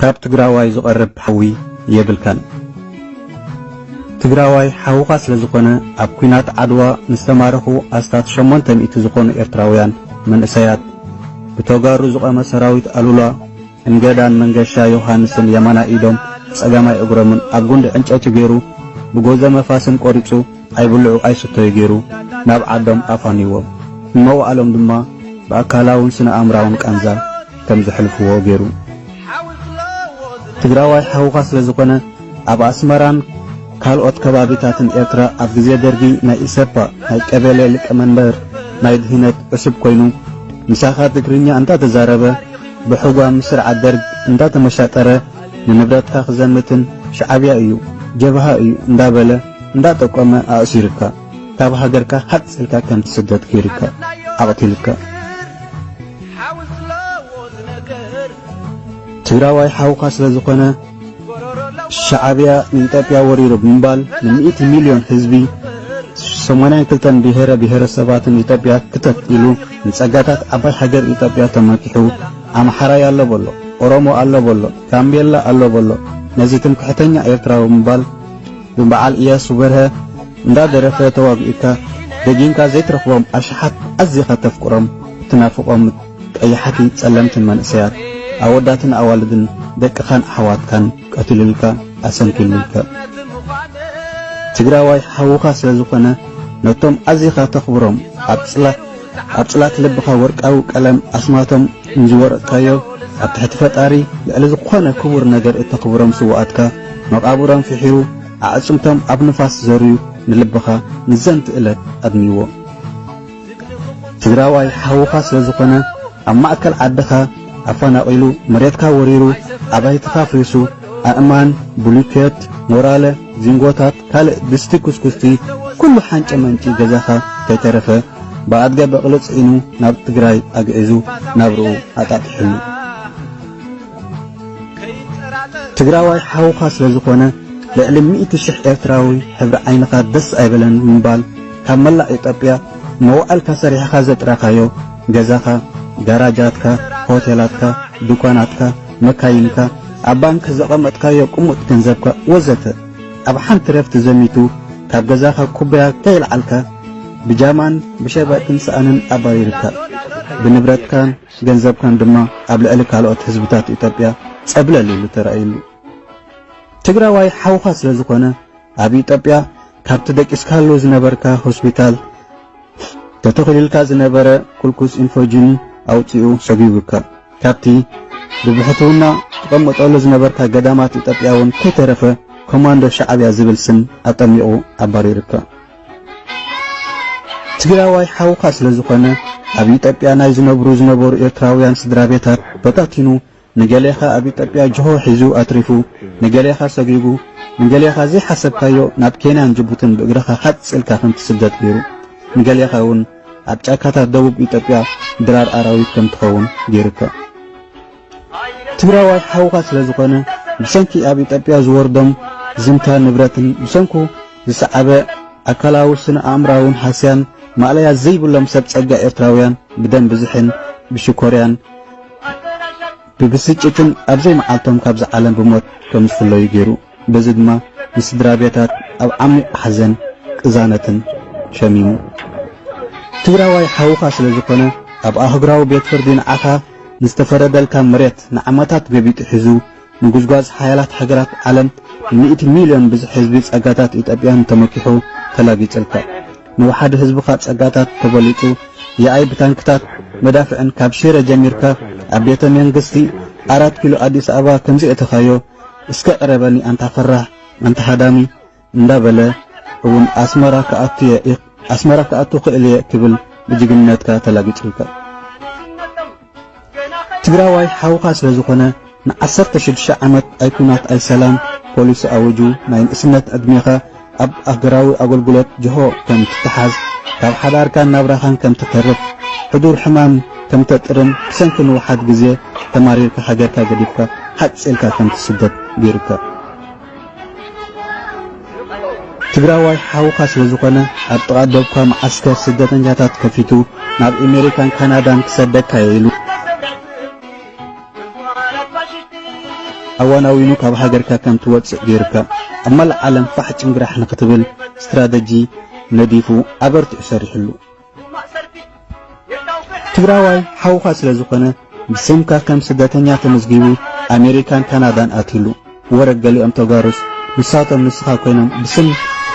ካብ ትግራዋይ ዝቐርብ ሓዊ የብልካን። ትግራዋይ ሓውኻ ስለ ዝኾነ፣ ኣብ ኲናት ዓድዋ ንዝተማረኹ ኣስታት ሸሞንተ ሚእቲ ዝኾኑ ኤርትራውያን መንእሰያት፣ ብተጋሩ ዝቖመ ሰራዊት ኣሉላ፣ እንገዳን መንገሻ ዮሃንስን የማናይ ኢዶም ጸጋማይ እግሮምን ኣብ ጉንዲ ዕንጨይቲ ገይሩ፣ ብጎዘ መፋስን ቆሪጹ፣ ኣይብልዑ ኣይስተዩ ገይሩ ናብ ዓዶም ኣፋንይዎም። ንመዋእሎም ድማ ብኣካላውን ስነ ኣእምራውን ቃንዛ ከም ዘሕልፍዎ ገይሩ። ትግራዋይ ሓውኻ ስለ ዝኾነ፣ ኣብ ኣስመራን ካልኦት ከባቢታትን ኤርትራ ኣብ ግዜ ደርጊ ናይ ኢሰፓ ናይ ቀበሌ ሊቀመንበር ናይ ድህነት ዕሱብ ኮይኑ፣ ምሳኻ ትግርኛ እንዳተዛረበ፣ ብሕጓ ምስ ስርዓት ደርግ እንዳተመሻጠረ፣ ንንብረትካ ክዘምትን ሻዕብያ እዩ፣ ጀብሃ እዩ እንዳበለ እንዳጠቆመ ኣእሲሩካ፣ ካብ ሃገርካ ሃጽ ኢልካ ከም ትስደድ ገይሩካ፣ ኣቕቲሉካ። ትግራዋይ ሓውኻ ስለ ዝኾነ፣ ሻዕብያ ንኢትዮጵያ ወሪሩ ብምባል፣ ንሚእቲ ሚልዮን ህዝቢ፣ ሰማንያን ክልተን ብሄረ ብሄረሰባትን ኢትዮጵያ ክተት ኢሉ፣ ንጸጋታት ዓባይ ሃገር ኢትዮጵያ ተመኪሑ፣ ኣምሓራይ ኣሎ በሎ፣ ኦሮሞ ኣሎ በሎ፣ ጋምቤላ ኣሎ በሎ፣ ነዚ ትምክሕተኛ ኤርትራዊ ምባል፣ ብበዓል እያሱ በርሀ እንዳደረፈ ተዋጊኡካ፣ ደጊምካ ዘይትረኽቦም ኣሽሓት ኣዚኻ ተፍቅሮም፣ ትናፍቖም ቀያሓቲ ጸለምትን መንእሰያት፣ ኣወዳትን ኣዋልድን፣ ደቅኻን ኣሕዋትካን ቀቲሉልካ፣ ኣሰንኪሉልካ። ትግራዋይ ሓውኻ ስለ ዝኾነ፣ ነቶም ኣዚኻ ተኽብሮም፣ ኣብ ጽላት፣ ኣብ ጽላት ልብኻ ወርቃዊ ቀለም ኣስማቶም ንዝወረጥካዮ፣ ኣብ ትሕቲ ፈጣሪ ልዕሊ ዝኾነ ክቡር ነገር እተኽብሮም ስውኣትካ፣ መቓብሮም ፍሒሩ፣ ኣዕጽምቶም ኣብ ንፋስ ዘርዩ፣ ንልብኻ ንዘንቲ እለት ኣድንይዎ። ትግራዋይ ሓውኻ ስለ ዝኾነ፣ ኣብ ማእከል ዓድኻ ኣፈናቒሉ፣ መሬትካ ወሪሩ፣ ኣባይትኻ ኣፍሪሱ፣ ኣእማን፣ ብሉኬት፣ ሞራለ፣ ዚንጎታት፣ ካልእ ድስቲ ኩስኩስቲ፣ ኩሉ ሓንጨ መንጪ ገዛኻ ከይተረፈ፣ ብኣድገ በቕሊ ጽዒኑ ናብ ትግራይ ኣግዒዙ ናብርኡ ኣጣጢሑሉ። ትግራዋይ ሓውኻ ስለ ዝኾነ፣ ልዕሊ ሚእቲ ሽሕ ኤርትራዊ ሕብሪ ዓይንኻ ደስ ኣይበለን ብምባል፣ ካብ መላእ ኢትዮጵያ መዋዕልካ ሰሪሕኻ ዘጥረኻዮ ገዛኻ፣ ጋራጃትካ፣ ሆቴላትካ፣ ድኳናትካ፣ መካይንካ፣ ኣብ ባንክ ዘቐመጥካዮ ቅሙጥ ገንዘብካ ወዘተ፣ ኣብ ሓንቲ ረፍቲ ዘሚቱ፣ ካብ ገዛኻ ኩባያ ከይልዓልካ፣ ብጃማን ብሸበጥን ሰኣንን ኣባሪሩካ። ብንብረትካን ገንዘብካን ድማ ኣብ ልዕሊ ካልኦት ህዝብታት ኢትዮጵያ ጸብለል ኢሉ ተራእዩሉ። ትግራዋይ ሓውኻ ስለ ዝኾነ፣ ኣብ ኢትዮጵያ ካብቲ ደቂስካሉ ዝነበርካ ሆስፒታል፣ ተተኺሉልካ ዝነበረ ኩልኩስ ኢንፎጂን ኣውጺኡ ሰጒጉካ። ካብቲ ብብሕትውና ትቐመጠሉ ዝነበርካ ገዳማት ኢትዮጵያ እውን ከይተረፈ ኮማንዶ ሻዕብያ ዝብል ስም ኣጠሚቑ ኣባሪሩካ። ትግራዋይ ሓውኻ ስለ ዝኾነ፣ ኣብ ኢትዮጵያ ናይ ዝነብሩ ዝነበሩ ኤርትራውያን ስድራ ቤታት በታቲኑ፣ ንገሌኻ ኣብ ኢትዮጵያ ጅሆ ሒዙ ኣትሪፉ፣ ንገሌኻ ሰጒጉ፣ ንገሌኻ ዘይሓሰብካዮ ናብ ኬንያን ጅቡትን ብእግርኻ ሃጽ ኢልካ ከም ትስደድ ገይሩ፣ ንገሌኻ እውን ኣብ ጫካታት ደቡብ ኢትዮጵያ ድራር ኣራዊት ከም ትኸውን ገይሩካ። ትግራዋይ ሓውኻ ስለ ዝኾነ፣ ብሰንኪ ኣብ ኢትዮጵያ ዝወርዶም ዝምታ ንብረትን ብሰንኩ ዝሰዓበ ኣካላዊ ስነ ኣእምራውን ሃስያን ማእለያ ዘይብሎም ሰብ ጸጋ ኤርትራውያን ብደም ብዝሕን ብሽኮርያን ብብስጭትን ኣብ ዘይመዓልቶም ካብዚ ዓለም ብሞት ከም ዝፍለዩ ገይሩ። በዚ ድማ ንስድራ ቤታት ኣብ ዓሚቕ ሓዘን ቅዛነትን ሸሚሙ። ትግራዋይ ሓውኻ ስለ ዝኾነ፣ ኣብ ኣህጉራዊ ቤት ፍርዲ ንዓኻ ንዝተፈረደልካ መሬት ንዓመታት ገቢጡ ሒዙ፣ ንጉዝጓዝ ሓያላት ሃገራት ዓለም፣ ንሚእቲ ሚልዮን ብዝሒ ህዝቢ ጸጋታት ኢትዮጵያ ንተመኪሑ ተላጊጽልካ። ንወሓዲ ህዝብኻ ጸጋታት ተበሊጹ፣ የኣይ ብታንክታት መዳፍዕን ካብ ሽረ ጀሚርካ ኣብ ቤተ መንግስቲ ኣራት ኪሎ ኣዲስ ኣበባ ከምዘእተኻዮ፣ እስከ ቅረበኒ ኣንታ ፈራሕ፣ ኣንታ ሃዳሚ እንዳበለ እውን ኣስመራ ክኣቱ እየ፣ ኣስመራ ክኣቱ ክእል እየ ክብል ብጅግንነትካ ተላጊጹልካ። ትግራዋይ ሓውኻ ስለ ዝኾነ፣ ንዓሰርተ ሽዱሽተ ዓመት ኣይ ኲናት ኣይ ሰላም ፖሊሲ ኣዊጁ፣ ናይ ንእስነት ዕድሜኻ ኣብ ሃገራዊ ኣገልግሎት ጅሆ ከም ትተሓዝ፣ ካብ ሓዳርካን ናብራኻን ከም ትተርፍ፣ ሕዱር ሕማም ከም ተጥርን፣ ብሰንኪ ንውሓት ግዜ ተማሪርካ ሃገርካ ገዲፍካ ሃጽ ኢልካ ከም ትስደድ ገይሩካ። ትግራዋይ ሓውኻ ስለ ዝኾነ፣ ኣብ ጥቓ ደብኳ መዓስከር ስደተኛታት ከፊቱ፣ ናብ ኣሜሪካን ካናዳን ክሰደካ እየ ኢሉ። ኣዋናዊኑ ካብ ሃገርካ ከም ትወጽእ ገይሩካ፣ ኣብ መላእ ዓለም ፋሕ ጭንግራሕ ንክትብል ስትራተጂ ነዲፉ ኣበርቲዑ ሰሪሕሉ። ትግራዋይ ሓውኻ ስለ ዝኾነ ብስምካ ከም ስደተኛ ተመዝጊቡ ኣሜሪካን ካናዳን ኣትዩሉ። ወረግ ገሊኦም ተጋሩስ ንሳቶም ንስኻ ኮይኖም ብስም፣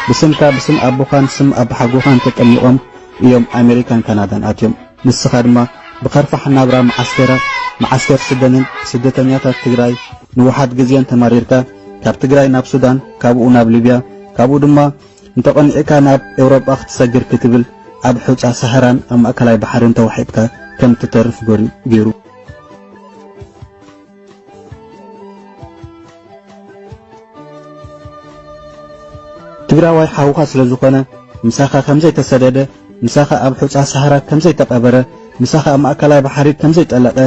ብስምካ፣ ብስም ኣቦኻን ስም ኣቦሓጎኻን ተጠሚቖም እዮም ኣሜሪካን ካናዳን ኣትዮም። ንስኻ ድማ ብኸርፋሕ ናብራ መዓስከራ፣ መዓስከር ስደንን፣ ስደተኛታት ትግራይ ንውሓት ግዜን ተማሪርካ ካብ ትግራይ ናብ ሱዳን፣ ካብኡ ናብ ሊብያ፣ ካብኡ ድማ እንተቐኒዕካ ናብ ኤውሮጳ ክትሰግር ክትብል ኣብ ሑጻ ሳህራን ኣብ ማእከላይ ባሕርን ተዋሒጥካ ከም ትተርፍ ገሩ-፣ ገይሩ። ትግራዋይ ሓውኻ ስለ ዝኾነ፣ ምሳኻ ከም ዘይተሰደደ፣ ምሳኻ ኣብ ሑጻ ሳህራ ከም ዘይተቐበረ፣ ምሳኻ ኣብ ማእከላይ ባሕሪ ከም ዘይጠለቐ፣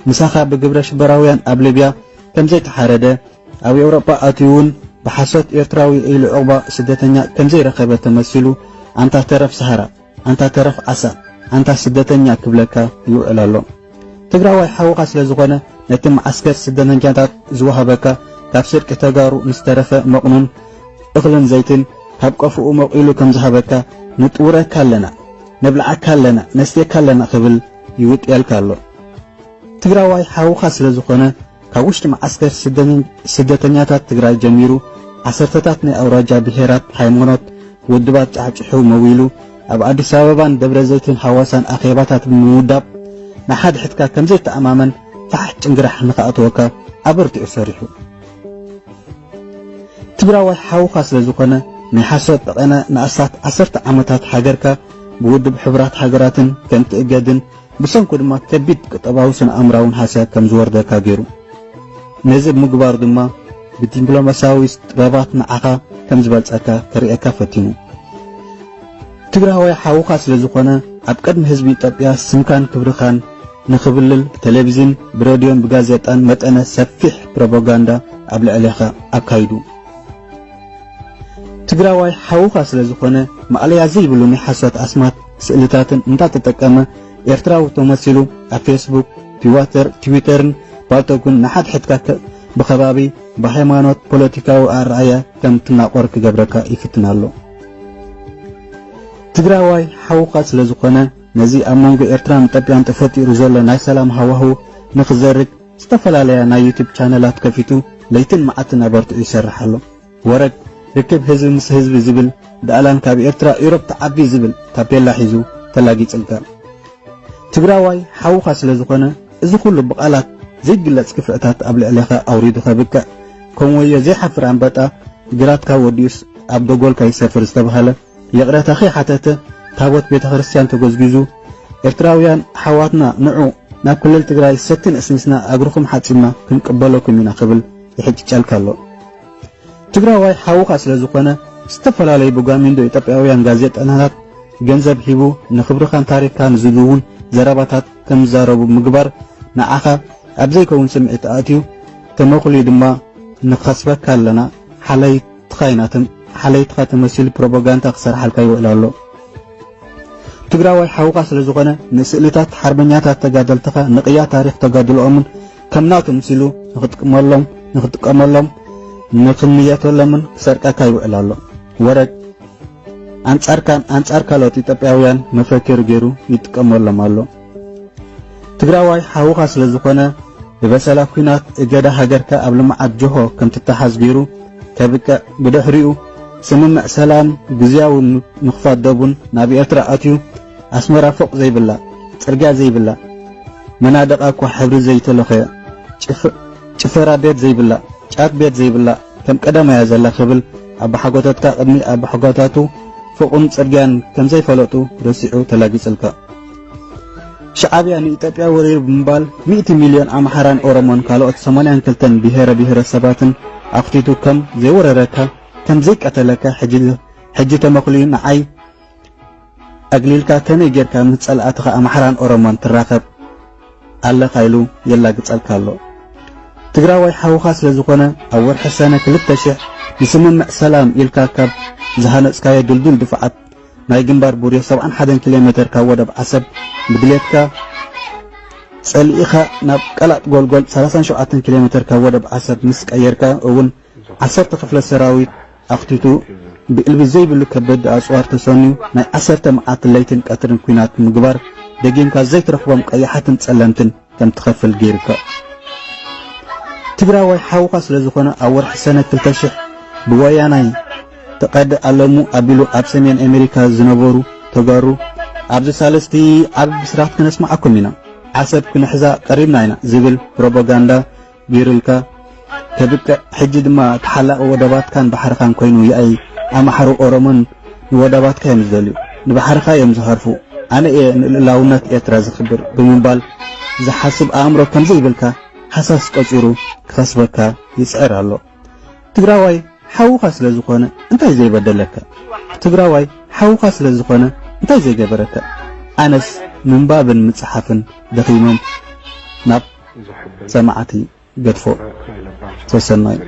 ምሳኻ ብግብረ ሽበራውያን ኣብ ሊብያ ከም ዘይተሓረደ፣ ኣብ ኤውሮጳ ኣትዩ እውን ብሓሶት ኤርትራዊ ኢሉ ዑቕባ ስደተኛ ከም ዘይረኸበ ተመሲሉ፣ ኣንታ ተረፍ ሳህራ፣ ኣንታ ተረፍ ዓሳ፣ ኣንታ ስደተኛ ክብለካ ይውዕል ኣሎ። ትግራዋይ ሓውኻ ስለ ዝኾነ፣ ነቲ መዓስከር ስደተኛታት ዝወሃበካ ካብ ስርቂ ተጋሩ ንዝተረፈ መቕኖን እኽልን ዘይትን ካብ ቀፍኡ መቒሉ ከም ዝሃበካ፣ ንጥውረካ ኣለና፣ ነብልዓካ ኣለና፣ ነስትየካ ኣለና ክብል ይውጥየልካ ኣሎ። ትግራዋይ ሓውኻ ስለ ዝኾነ፣ ካብ ውሽጢ መዓስከር ስደተኝ-፣ ስደተኛታት ትግራይ ጀሚሩ፣ ዓሰርተታት ናይ ኣውራጃ ብሄራት፣ ሃይማኖት፣ ውድባት ጫሕጭሑ መዊሉ፣ ኣብ ኣዲስ ኣበባን ደብረ ዘይትን ሃዋሳን ኣኼባታት ብምውዳብ፣ ንሓድሕድካ ከም ዘይተኣማመን ፋሕ ጭንግራሕ ንኽኣትወካ ኣበርቲዑ ሰሪሑ። ትግራዋይ ሓውኻ ስለ ዝኾነ፣ ናይ ሓሶት ጠቐነ ንኣስታት ዓሰርተ ዓመታት ሃገርካ ብውድብ ሕቡራት ሃገራትን ከም ትእገድን ብሰንኩ ድማ ከቢድ ቁጠባዊ ስነ ኣእምራውን ሃስያ ከም ዝወርደካ ገይሩ። ነዚ ብምግባሩ ድማ ብዲፕሎማስያዊ ጥበባት ንዓኻ ከም ዝበልጸካ ከርእየካ ፈቲኑ። ትግራዋይ ሓውኻ ስለ ዝኾነ ኣብ ቅድሚ ህዝቢ ኢትዮጵያ ስምካን ክብርኻን ንኽብልል ብቴሌቪዝን፣ ብሬድዮን ብጋዜጣን መጠነ ሰፊሕ ፕሮፓጋንዳ ኣብ ልዕሌኻ ኣካይዱ። ትግራዋይ ሓውኻ ስለ ዝኾነ፣ ማእለያ ዘይብሉ ናይ ሓሶት ኣስማት ስእልታትን እንዳተጠቀመ፣ ኤርትራዊ ተመሲሉ ኣብ ፌስቡክ፣ ትዋተር-፣ ትዊተርን ፓልቶክን ንሓድሕድካ ከ-፣ ብኸባቢ፣ ብሃይማኖት፣ ፖለቲካዊ ኣረኣእያ ከም ትናቆር ክገብረካ ይፍትን ኣሎ። ትግራዋይ ሓውኻ ስለ ዝኾነ፣ ነዚ ኣብ መንጎ ኤርትራን ኢትዮጵያን ተፈጢሩ ዘሎ ናይ ሰላም ሃዋህው ንኽዘርግ ዝተፈላለያ ናይ ዩቱብ ቻነላት ከፊቱ ለይትን መዓልትን ኣበርቲዑ ይሰርሕ ኣሎ። ወረግ ርክብ ህዝቢ ምስ ህዝቢ ዝብል ዳእላን ካብ ኤርትራ ኢሮብ ትዓቢ ዝብል ታፔላ ሒዙ ተላጊጽልካ። ትግራዋይ ሓውኻ ስለ ዝኾነ፣ እዚ ኩሉ ብቓላት ዘይግለጽ ግፍዕታት ኣብ ልዕሌኻ ኣውሪዱ ከብቅዕ፣ ከም ወዮ ዘይሓፍር ኣንበጣ፣ ግራትካ ወዲኡስ ኣብ ደጎልካ ይሰፍር ዝተባህለ፣ ይቕረታ ከይሓተተ ታቦት ቤተ ክርስቲያን ተጎዝጒዙ፣ ኤርትራውያን ኣሕዋትና ንዑ ናብ ክልል ትግራይ ሰቲ ነስኒስና እግርኹም ሓጺብና ክንቅበለኩም ኢና ክብል ይሕጭጨልካ ኣሎ። ትግራዋይ ሓውኻ ስለ ዝኾነ፣ ዝተፈላለዩ ብጓሚንዶ ኢትዮጵያውያን ጋዜጠኛታት ገንዘብ ሂቡ ንኽብርኻን ታሪኽካን ዝድውን ዘረባታት ከም ዝዛረቡ ምግባር ንዓኻ ኣብ ዘይከውን ስምዒት ኣእትዩ፣ ተመኹልዩ ድማ ንኸስበካ ኣለና፣ ሓለይትኻ ኢና ተም-፣ ሓለይትኻ ተመሲሉ ፕሮፓጋንዳ ክሰርሓልካ ይውዕል ኣሎ። ትግራዋይ ሓውኻ ስለ ዝኾነ፣ ንስእልታት ሓርበኛታት ተጋደልትኻ፣ ንቅያ ታሪኽ ተጋድሎኦምን ከም ናቱ ምሲሉ ንኽጥቀመሎም፣ ንኽጥቀመሎም፣ ንኽምየተሎምን ክሰርቀካ ይውዕል ኣሎ። ወረግ ኣንጻርካን ኣንጻር ካልኦት ኢትዮጵያውያን መፈክር ገይሩ ይጥቀመሎም ኣሎ። ትግራዋይ ሓውኻ ስለ ዝኾነ፣ ብበሰላ ኲናት እገዳ ሃገርካ ኣብ ልምዓት ጆሆ ከም ትተሓዝ ገይሩ ከብቅዕ፣ ብድሕሪኡ ስምምዕ ሰላም ግዝያዊ ም-፣ ምኽፋት ደቡን ናብ ኤርትራ ኣትዩ፣ ኣስመራ ፎቕ ዘይብላ፣ ጽርግያ ዘይብላ፣ መናድቓ እኳ ሕብሪ ዘይተለኸየ፣ ጭፍ-፣ ጭፈራ ቤት ዘይብላ፣ ጫት ቤት ዘይብላ፣ ከም ቀደማ እያ ዘላ ክብል ኣባሓጎታትካ ቅድሚ ኣባሓጎታቱ ፎቕን ጽርግያን ከም ዘይፈለጡ ረሲዑ ተላጊጽልካ። ሻዕብያ ንኢትዮጵያ ወሪሩ ብምባል ሚእቲ ሚልዮን ኣምሓራን ኦሮሞን ካልኦት ሰማንያን ክልተን ብሄረ ብሄረሰባትን ኣኽቲቱ ከም ዘይወረረካ፣ ከም ዘይቀተለካ፣ ሕጂ፣ ሕጂ ተመኽልዩ ንዓይ ኣግሊልካ ከመይ ጌርካ ምስ ጸላእትኻ ኣምሓራን ኦሮሞን ትራኸብ ኣለኻ ኢሉ የላግጸልካ ኣሎ። ትግራዋይ ሓውኻ ስለ ዝኾነ፣ ኣብ ወርሒ ሰነ ክልተ ሽሕ ንስምምዕ ሰላም ኢልካ ካብ ዝሃነጽካዮ ድልዱል ድፋዓት ናይ ግንባር ቡሬ ሰብዓን ሓደን ኪሎ ሜተር ካብ ወደብ ዓሰብ ብድሌትካ ጸሊኢኻ ናብ ቀላጥ ጎልጎል ሰላሳን ሸውዓተን ኪሎ ሜትር ካብ ወደብ ዓሰብ ምስ ቀየርካ እውን ዓሰርተ ክፍለ ሰራዊት ኣኽቲቱ ብእልቢ ዘይብሉ ከበድ ኣጽዋር ተሰንዩ ናይ ዓሰርተ መዓልቲ ለይትን ቀትርን ኲናት ምግባር ደጊምካ ዘይትረኽቦም ቀያሓትን ጸለምትን ከም ትኸፍል ገይሩካ። ትግራዋይ ሓውኻ ስለ ዝኾነ ኣብ ወርሒ ሰነ ክልተ ሽሕ ብወያናይ ተቐደ ኣለሙ ኣቢሉ ኣብ ሰሜን ኣሜሪካ ዝነበሩ ተጋሩ ኣብዚ ሳልስቲ ዓቢ ብስራት ክነስማዓኩም ኢና። ዓሰብ ክንሕዛ ቀሪብና ኢና ዝብል ፕሮፓጋንዳ ገይሩልካ ከብቅዕ ሕጂ ድማ ተሓላቒ ወደባትካን ባሕርኻን ኮይኑ ይኣይ ኣምሓሩ ኦሮሞን ንወደባትካ እዮም ዝደልዩ ንባሕርኻ እዮም ዝሃርፉ ኣነ እየ ንልእላውነት ኤርትራ ዝኽብር ብምባል ዝሓስብ ኣእምሮ ከምዘይብልካ ሃሳስ ቆጺሩ ክኸስበካ ይጽዕር ኣሎ። ትግራዋይ ሓውኻ ስለ ዝኾነ እንታይ ዘይበደለካ? ትግራዋይ ሓውኻ ስለ ዝኾነ እንታይ ዘይገበረካ? ኣነስ ምንባብን ምጽሓፍን ደኺሞም ናብ ሰማዕቲ ገድፎ። ሰሰናዩ።